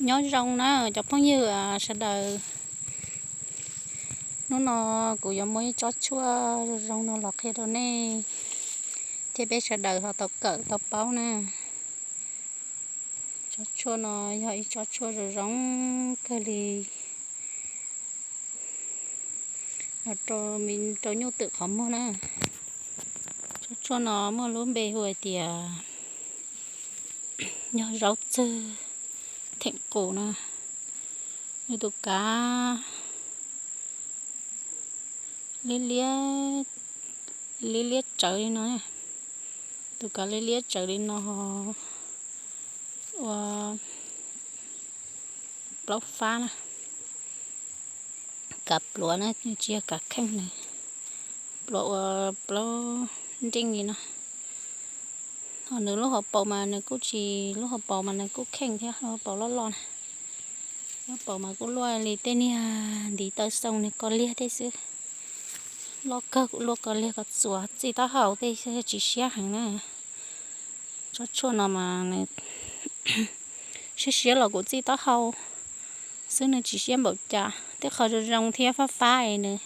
Nyob zoo na cov phooj ywg sawv daws, hnub no kuv yuav muaj ib tsob tshuaj zoo zoo no los qhia rau nej thiab peb sawv daws ho tau kawm tau paub na. Tsob tshuaj no yog ib tsob tshuaj zoo zoo kawg li rau nyuj twm qhov muag na. Tsob tshuaj no muaj lub npe hu hais tias yog zaub txwg theem qus na. Nws tus kav liab liab tsawv li no, tus kav liab liab tsawv li no ua plaub fab na. Kav pluav na, tsis yog kav kheej na, pluav ua plaub nreej li no. Ho nws lub hauv paus mas nws kuj tsis, lub hauv paus mas nws kuj kheej thiab, lub hauv paus loj loj na. Lub paus mas kuj luaj li tej niag ntiv taw xoo nws ko liag tej xwb. Loj kawg kuj luaj ko liag ko txuas, txij taub hau tej tsis siab heev na. Tsob tshuaj no mas nws siab siab los kuj txij taub hau xwb, nws tsis siab npaum cas. Tej qhov zoo zoo thiab fab fab es nws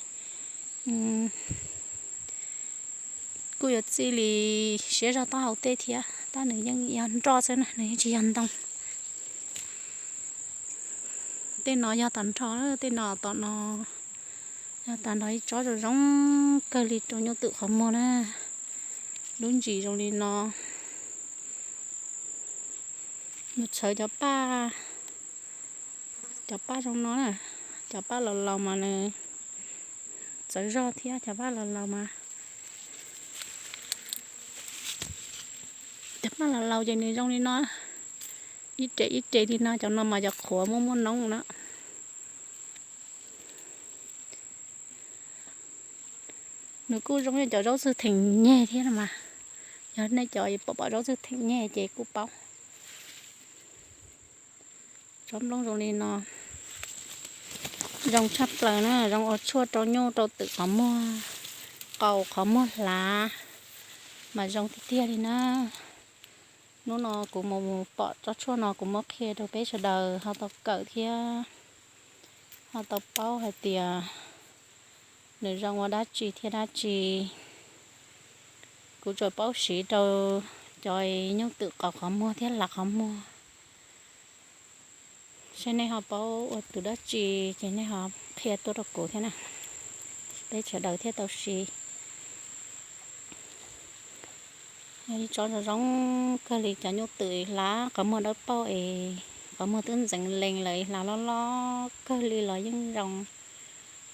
kuj yuav txij li siab zog taub hau tej thiab, tab nws yeej yog nroj xwb na, nws yeej tsis yog ntoo. Tej no yog tag nrho, tej no tom no yog tag nrho ib tsob zoo zoo kawg li rau nyuj twm qhov muag na. Lub ntsis zoo li no, nws txhawv cov paj, cov paj zoo no na, cov paj laus laus mas nws txawv zog thiab, cov paj laus laus mas, cov paj laus laus ces nws zoo li no, ib re ib re li no, cov no mas cov qhuav muaj muaj noob na. Nws kuj zoo li cov zaub txwg theem nyeg thiab no mas, yog nej cov pom pom zaub txwg theem nyeg ces kuj paub. Tsob nplooj zoo li no zoo tshaj plaws na, zoo ua tshuaj rau nyuj rau twm qhov muag, qaus qhov muag hlav mas zoo tiag tiag li na. Hnub no kuv mus pom tsob tshuaj no kuv muab qhia rau peb sawv daws ho tau kawm thiab ho tau paub hais tias nws zoo ua dab tsi thiab dab tsi. Kuv tsuas paub siv rau cov nyuj twm qaus qhov muag thiab hlav qhov muag. Saib nej ho paub ua tus dab tsi ces nej ho qhia tuaj rau kuv thiab na, peb sawv daws thiaj tau siv. Ib tsob zoo zoo kawg li cov nyuj twm hlav qhov muag dawb paug es qhov muag twb ntxeev lees lawm, hlav loj loj kawg li los yeej zoo,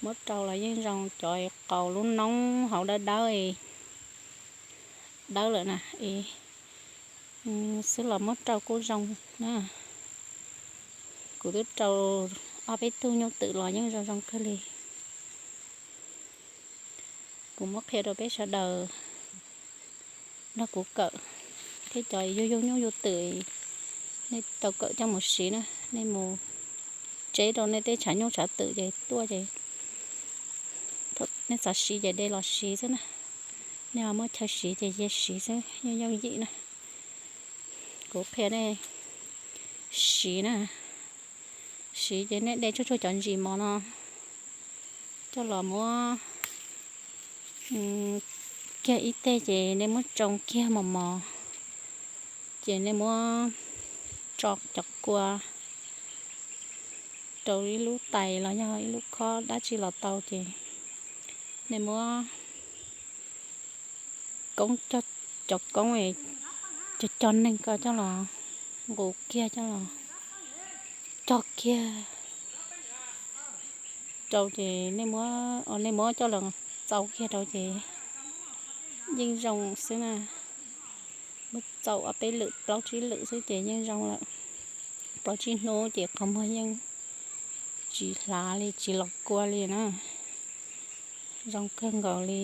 muab rau los yeej zoo, cov qaus lub noob hauv dawb dawb, dawb lawm na es xwb los muab rau kuj zoo na. Kuv twb rau ob peb tug nyuj twm los yeej zoo zoo kawg li. Kuv muab qhia rau peb sawv daws nrog kuv kawm, thiab cov yug yug nyuj yug twm, nej tau kawm coj mus siv na, nej mus tseb rau nej tej tshav nyuj tshav twm ces tuaj ces nej xav siv ces de los siv xwb na. Nej ho muaj chaw siv ces cia siv xwb, yeej yooj yim na. Kuv qhia nej siv na, siv ces nej de tsuag tsuag cov ntsis mov no coj los muab kiag ib teg ces nej muab tsoo kiag mos mos, ces nej muab tso cov kua rau ib lub tais los yog ib lub khob dab tsi los tau ces nej muab koob, cov koob cov cov neeg ko coj los nqus kiag, coj los cog kiag rau ces nej muab, nej muab coj los txaus kiag rau ces yeej zoo xwb na. Muab txaus ob peb lwm plaub tsib lwm xwb ces yeej zoo lawm. Plaub tsib hnub ces qhov muag yeej tsis hlav li, tsis los kua li na. Zoo kawg nkaus li.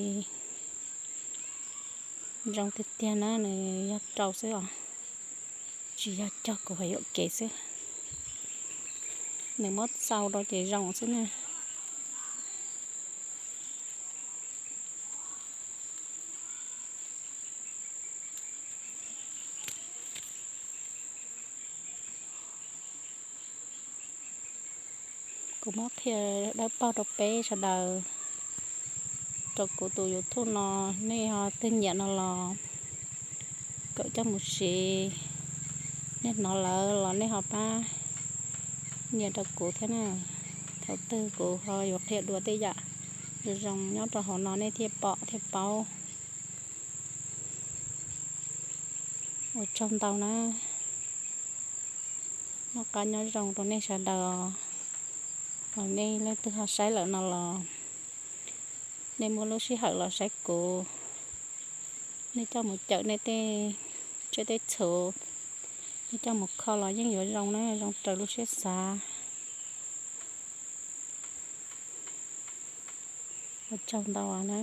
Zoo tiag tiag na, nws yog rau xwb os, tsis yog cog kuv hais yuam kev xwb. Nws muab txaus rau ces zoo xwb na. Kuv muab qhia dawb paug rau peb sawv daws, rau kuv tus YouTube no, nej ho twg nyiam no los kawm coj mus siv. Nej hnov lawm los nej ho pab nias rau kuv thiab na. Thaum twg kuv ho yuav qhia dua tej yam zoo zoo nyob rau hauv no nej thiaj pom thiaj paub. Ua tsaug ntau na. Noj qab nyob zoo rau nej sawv daws. Hos nej leej twg ho saib lawm no los nej muaj lub sij hawm los saib kuv. Nej coj mus cawm nej tej tsiaj tej txhu, nej coj mus kho los yeej yuav zoo na, zoo raws lub siab xav. Ua tsaug ntau na.